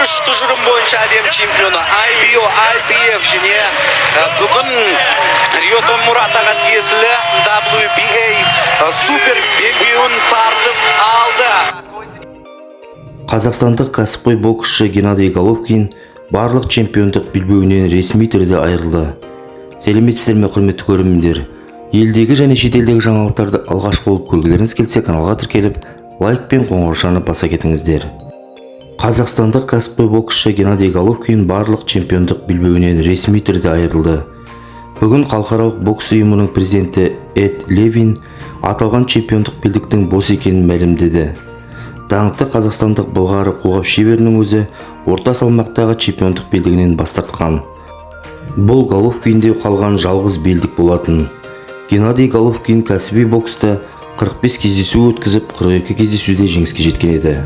Үш тұжырым бойынша әлем чемпионы, IBO, IBF және бүгін Риото Муратаға тиесілі WBA супер белбеуін тартып алды. Қазақстандық кәсіпқой боксшы Геннадий Головкин барлық чемпиондық белбеуінен ресми түрде айырылды. Сәлеметсіздер ме, құрметті көрермендер! Елдегі және шетелдегі жаңалықтарды алғашқы болып көргілеріңіз келсе, каналға тіркеліп, лайк пен қоңыраушаны баса кетіңіздер. Қазақстандық кәсіпқой боксшы Геннадий Головкин барлық чемпиондық белбеуінен ресми түрде айырылды. Бүгін халықаралық бокс ұйымының президенті Эд Левин аталған чемпиондық белдіктің бос екенін мәлімдеді. Даңқты қазақстандық былғары қолғап шеберінің өзі орта салмақтағы чемпиондық белдігінен бас тартқан. Бұл Головкинде қалған жалғыз белдік болатын. Геннадий Головкин кәсіби бокста 45 кездесу өткізіп, 42 кездесуде жеңіске жеткен еді.